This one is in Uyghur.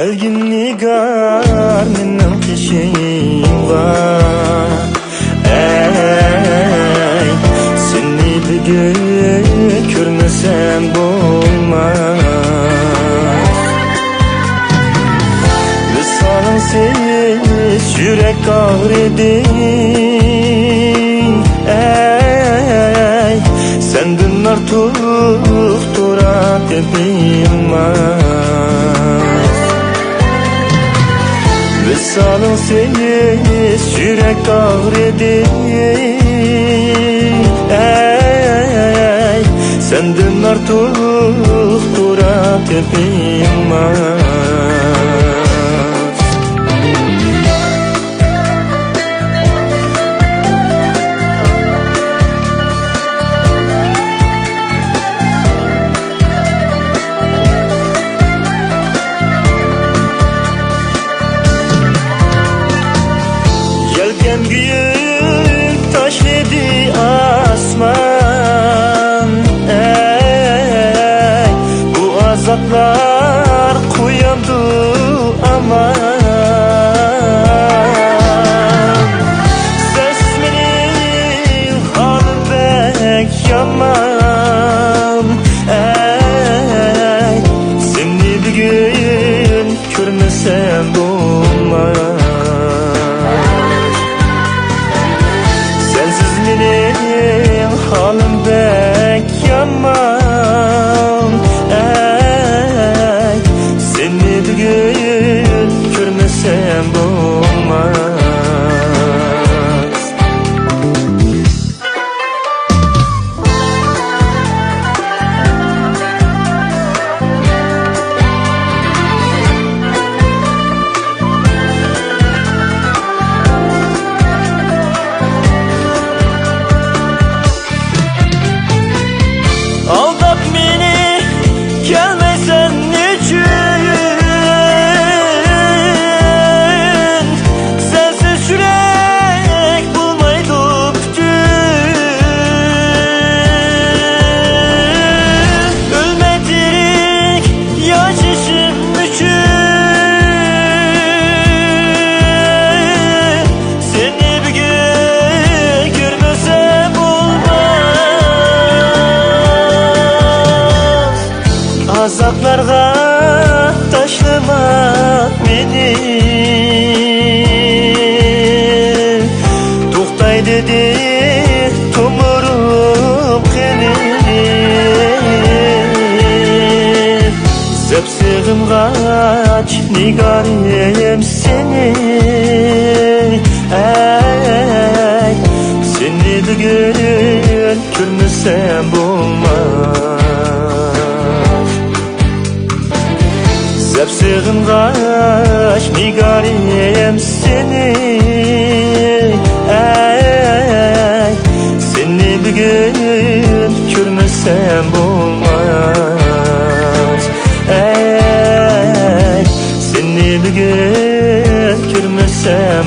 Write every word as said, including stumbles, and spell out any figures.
كەلگىن نىگار مېنىڭ قېشىمغا، ئەي، سېنى بۈگۈن كۆرمىسەم بولماس. ۋىسالىڭسىز يۈرەك ئاغرىدى، ئەي، سەندىن ئارتۇق تۇرا تېپىلماس. ۋىسالىڭسىز يۈرەك ئاغرىدى، ئەي، سەندىن ئارتۇق تۇرا تېپىلماس. يەلكەمگە يۈك تاشلىدى ئاسمان، ئەي، بۇ ئازابلار قويامدۇ ئامان؟ سەنسىز مېنىڭ ھالىم بەك يامان، ئەي، سېنى بۈگۈن كۆرمىسەم بولماس. سەنسىز مېنىڭ ھالىم بەك يامان، ئەي، سېنى بۈگۈن كۆرمىسەم بولماس. ئالداپ مېنى كەلمەيسەن نېچۈن؟ سەنسىز يۈرەك بولمايدۇ پۈتۈن. ئۆلمەي تىرىك ياشىشىم ئۈچۈن سېنى بۈگۈن كۆرمىسەم بولماس. ئازابلارغا تاشلىما مېنى، توختاي دېدى تومۇرۇم قېنى. زەپ سېغىنغاچ نىگارىم سېنى، ئەي، سېنى بۈگۈن كۆرمىسەم بولماس. زەپ سېغىنغاچ نىگارىم سېنى، ئەي، سېنى بۈگۈن كۆرمىسەم بولماس. ئەي، سېنى بۈگۈن كۆرمىسەم